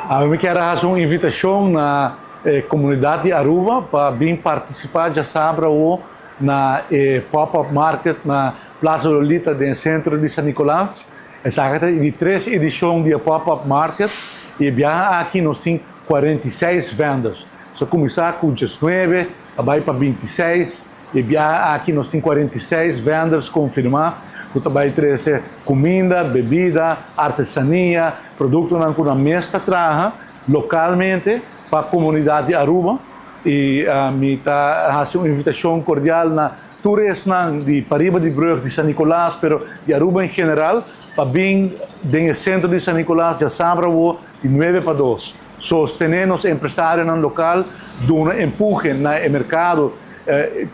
Ami kier a haci un invitacion na e comunidad di Aruba pa bin participa diasabra awo na e Pop-Up Market na Plaza Lolita den centro di San Nicolas. Esaki ta e di tres edicion di e Pop-Up Market y e biaha aki nos tin 46 vendors. So cuminsa cu 19, a bay pa 26. E biaha aki nos tin 46 vendors confirma cu ta bay trece cuminda, bebida, artesania, productonan cu nan mes ta traha localmente pa comunidad di Aruba. Y mi ta haci un invitacion cordial na tur esnan di pariba di brug di San Nicolas, pero di Aruba en general, pa bin den e centro di San Nicolas diasabra awo di 9 pa 2. Sostene nos empresarionan local, duna empuhe na e mercado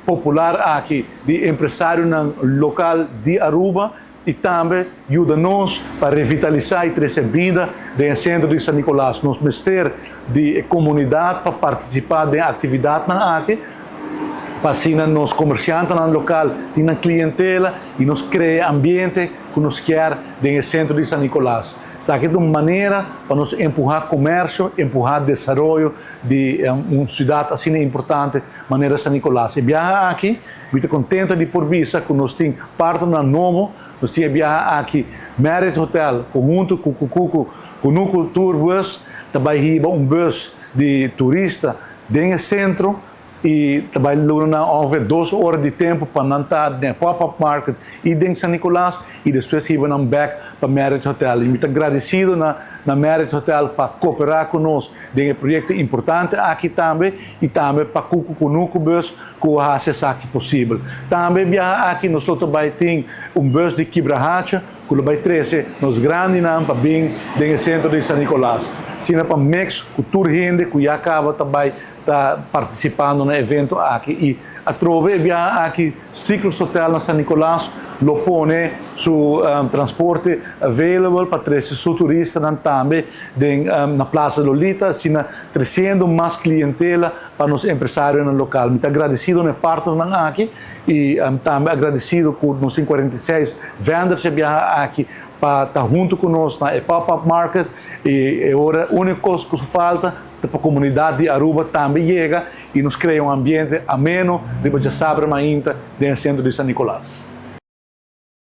popular aki di empresarionan local di Aruba y tambe yuda nos pa revitalisa y trece bida den e centro di San Nicolas. Nos mester di e comunidad pa participa den actividadnan aki, pa asina nos comerciantenan local tin nan clientela y nos crea ambiente cu nos kier den e centro di San Nicolas. Esaki ta un manera pa nos empuha comercio, empuha desaroyo di un ciudad asina importante manera San Nicolas. E biaha aki, mi ta contento di por bisa cu nos tin partnernan nobo. Nos tin e biaha aki Marriott Hotel cu hunto cu Cucucu Cunucu Tour Bus ta bay hiba un bus di turista den e centro y ta bay luna nan ongeveer 2 ora di tempo pa nan ta den Pop-Up Market y den San Nicolas y despues hiba nan back pa Marriott Hotel. Y mi ta agradecido na Marriott Hotel pa coopera cu nos den e proyecto importante aki tambe y tambe pa Cucu Cunucu Bus cu a haci esaki posibel. Tambe biaha aki nos lo bay tin un bus di Kibrahacha cu lo bay trece nos grandinan pa bin den e centro di San Nicolas. Asina pa mix cu tur hende cu ya caba ta bay ta participando na evento aki. Y atrobe biaha aki Ciclos Hotel na San Nicolas lo pone su transporte available pa trece su turistanan tambe na Plaza Lolita, asina treciendo mas clientela pa nos empresarionan local. Mi ta agradecido na partnernan aki y tambe agradecido cu nos 46 vendors a biaha aki pa ta hunto cu nos na Pop-Up Market y awor unico cos cu falta pa e comunidad di Aruba tambe yega y nos crea un ambiente ameno di diasabra mainta den centro di San Nicolas.